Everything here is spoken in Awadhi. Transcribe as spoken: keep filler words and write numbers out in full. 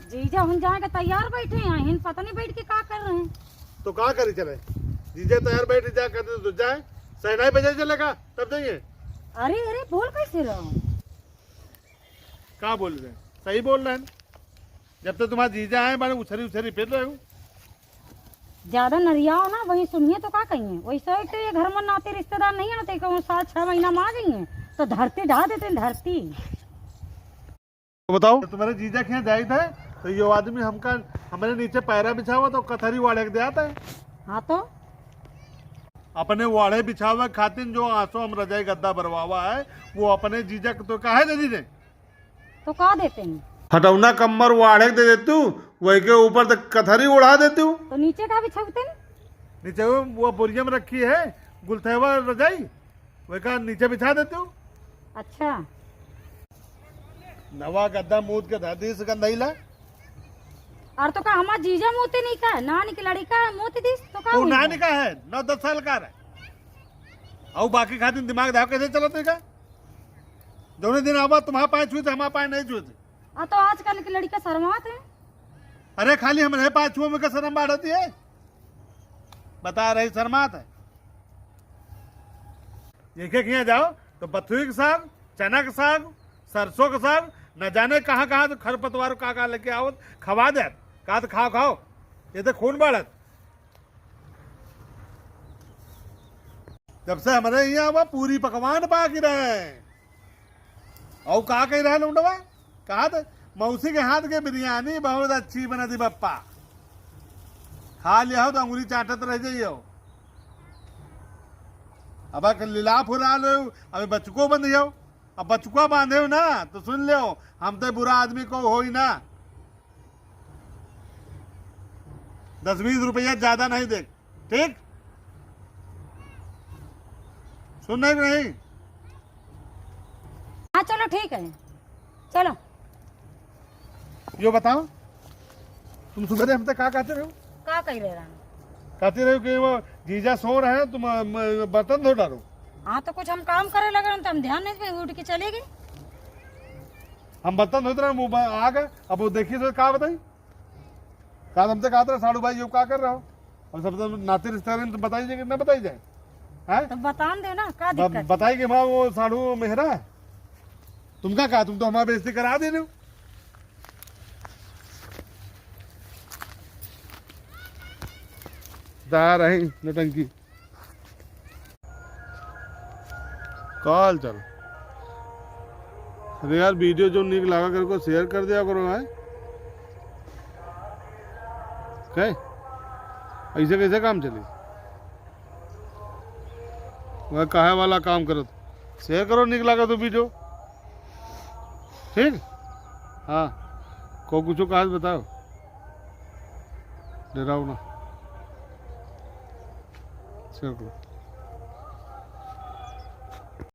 जीजा हुन जाए के तैयार बैठे हैं, हिन पता नहीं बैठ के का कर रहे हैं। तो का करी चले? जीजा तैयार बैठे जा कर दे तो जाए, सहनाई बजाए चलेगा तब जाइए। अरे, अरे, बोल कैसे रहो? का बोल रहे हैं? सही बोल रहे हैं। जब तक तुम्हारे जीजा आए, माने उछरी उछरी फिर रहे हो। ज्यादा नरियाओ ना, वही सुनिए तो का कहिए। वैसे एक तो ये घर में नाते रिश्तेदार नहीं आते, कहूँ सात छह महीना में आ जाइए तो धरती ढा देते हैं, धरती। तो बताओ, तो तुम्हारे जीजा के यहाँ जाइत है, तो यो आदमी हमका, हमरे नीचे पैरा बिछावा तो कथरी वाढ़े के देत है। हाँ तो? अपने वाढ़े बिछावे खातिर जो आंसू हम रजाई गद्दा बरवावा है, वो अपने जीजा के तो काहे दे दी रे? तो का देते हैं? फटौना कम्मर वाढ़े के दे देतू, वही के ऊपर तो कथरी उड़ा देतू। तो नीचे का बिछावते हैं? नीचे वो, वो बोरिया में रखी है, गुलथैवा रजाई, वही का नीचे बिछा देतू। अच्छा। नवा गद्दा मूत के धर दी से गंधाइला। और तो का हमार जीजा मूते नहीं का, नानी के लड़का मूत दिस तो का वो हुई नानी है? का है, नौ दस साल का है। और बाकी खातिर दिमाग धाव कैसे चलत है का? जौने दिन आवा तुम्हारा पाँव छुए थे, हमारा पाँव नहीं छुए थे। आ तो आजकल के लड़का शर्मात है। अरे खाली हमरे पाँव छुए में का शर्म बाढ़त है? बता रही शर्मात है। एक एक यहाँ जाओ तो बथुई के साग, चना के साग, सरसों के साग, न जाने कहाँ कहाँ से खरपतवार का का लेके आवत खवा देत। कहा तो खाओ खाओ, ये तो खून बाढ़त। जब से हमरे यहाँ हुआ पूरी पकवान पाकी रहे। और का कही रहे लौंडवा? कहा थे, "मौसी के हाथ के बिरयानी बहुत अच्छी बनत ही बप्पा। खा लिया हो तो अंगुली चाटत रह जाइयो।" अब अक लीला फुला लो, अबे बचको बंध जाओ। अब बचुआ बांधे हो ना, तो सुन लो, हम तो बुरा आदमी को हो ही ना। दस बीस रुपया ज्यादा नहीं दे, ठीक? सुन नहीं, नहीं? हाँ, चलो, ठीक है, चलो। यो बताओ, तुम सुबह हमसे का कहते रहो? का कह रहे रानी? कहते रहो कि वो जीजा सो रहे हैं, तुम, अ, म-, बर्तन धो डालो। हाँ, तो कुछ हम काम करे लगे रहन, तो हम ध्यान नहीं दे, उठ के चले गए। हम बर्तन धोते रहे, वो ब-, आ गए, अब वो देखिए तो का बताई? का हमसे कहते रहे, साढ़ू भाई, यो का कर रहे हो? और सब तो नाते रिश्तेदार हैं, तो बताई जाए कि ना बताई जाए? हैं? तो बतान दे ना, का ब-, दिक्कत है? बताई कि माँ वो साढ़ू मेहरा है। तुमका का, तुम तो हमारी बेइज्जती करा दे रहे हो। जा रही नौटंकी। का हाल चाल? अरे यार, video जो नीक लागा करको share कर दिया करो भाई। कहे? ऐसे कैसे काम चली? वह काहे वाला काम करत? Share करो, नीक लागा तो video। ठीक? हाँ, को कुछ कहा तो बताओ, डराओ ना, share करो।